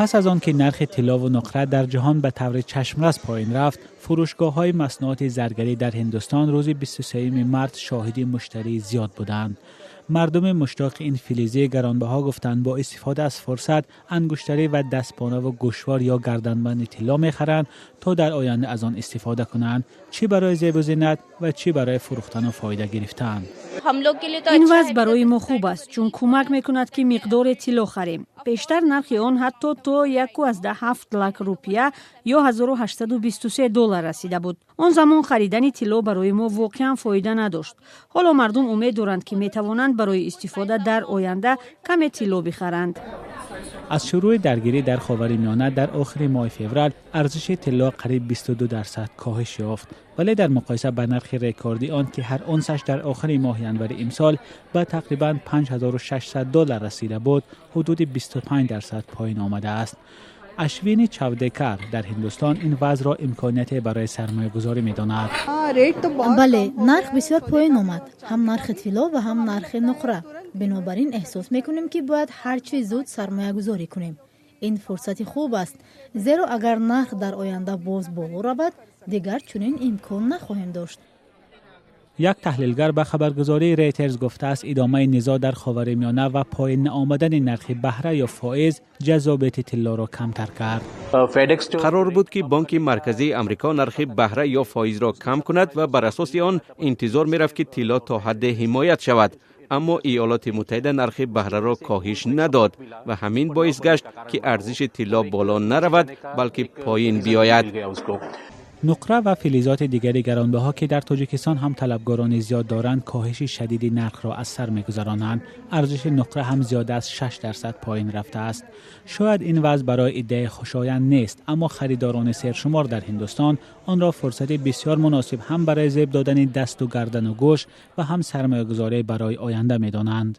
Пас аз он ки нархи тиллову нуқра дар ҷаҳон ба таври чашмрас поин рафт, фурӯшгоҳҳои маснуоти заргарӣ дар Ҳиндустон рӯзи 23 март шоҳиди муштарии зиёд буданд. Мардуми муштоқи ин филизии гаронбаҳо гуфтанд, бо истифода аз фурсат ангуштарӣ ва дастпонаву гӯшвор ё гарданбанди тилло мехаранд, то дар оянда аз он истифода кунанд, чӣ барои зебу зинат ва чӣ барои фурӯхтану фоида гирифтан. Ин вазъ барои мо хуб аст, чун кӯмак мекунад, ки миқдоре тилло харем. Пештар нархи он ҳатто то 1,7 лак рупия ё 1823 доллар расида буд. Он замон харидани тилло барои мо воқеан фоида надошт. Ҳоло мардум умед доранд, ки метавонанд барои истифода дар оянда каме тилло бихаранд. Аз шурӯи даргирӣ дар Ховари Миёна дар охири моҳи феврал арзиши тилло қариб 22% коҳиш ёфт, вале дар муқоиса ба нархи рекордии он, ки ҳар унсаш дар охири моҳи январи имсол ба тақрибан 5600 доллар расида буд, ҳудуди 25% поин омадааст. Ашвини Чавдекар дар Ҳиндустон ин вазъро имконияте барои сармоягузорӣ медонад. Бале, нарх бисёр поин омад, ҳам нархи тилло ва ҳам нархи нуқра. Бинобар ин эҳсос мекунем, ки бояд ҳарчи зуд сармоягузорӣ кунем. Ин фурсати хуб аст, зеро агар нарх дар оянда боз боло равад, дигар чунин имкон нахоҳем дошт. Як таҳлилгар ба хабаргузории Рейтерз гуфтааст, идомаи низоъ дар Ховари Миёна ва поин наомадани нархи баҳра ё фоиз ҷаззобияти тиллоро камтар кард. Қарор буд, ки Бонки Марказии Амрико нархи баҳра ё фоизро кам кунад ва бар асоси он интизор мерафт, ки тилло то ҳадде ҳимоят шавад, аммо Иёлоти Муттаҳида нархи баҳраро коҳиш надод ва ҳамин боис гашт, ки арзиши тилло боло наравад, балки поин биёяд. Нуқра ва филизоти дигари гаронбаҳо, ки дар Тоҷикистон ҳам талабгорони зиёд доранд, коҳиши шадиди нархро аз сар мегузаронанд. Арзиши нуқра ҳам зиёда аз 6% поин рафтааст. Шояд ин вазъ барои иддаи хушоянд нест, аммо харидорони сершумор дар Ҳиндустон онро фурсати бисёр муносиб ҳам барои зеб додани дасту гардану гӯш ва ҳам сармоягузорӣ барои оянда медонанд.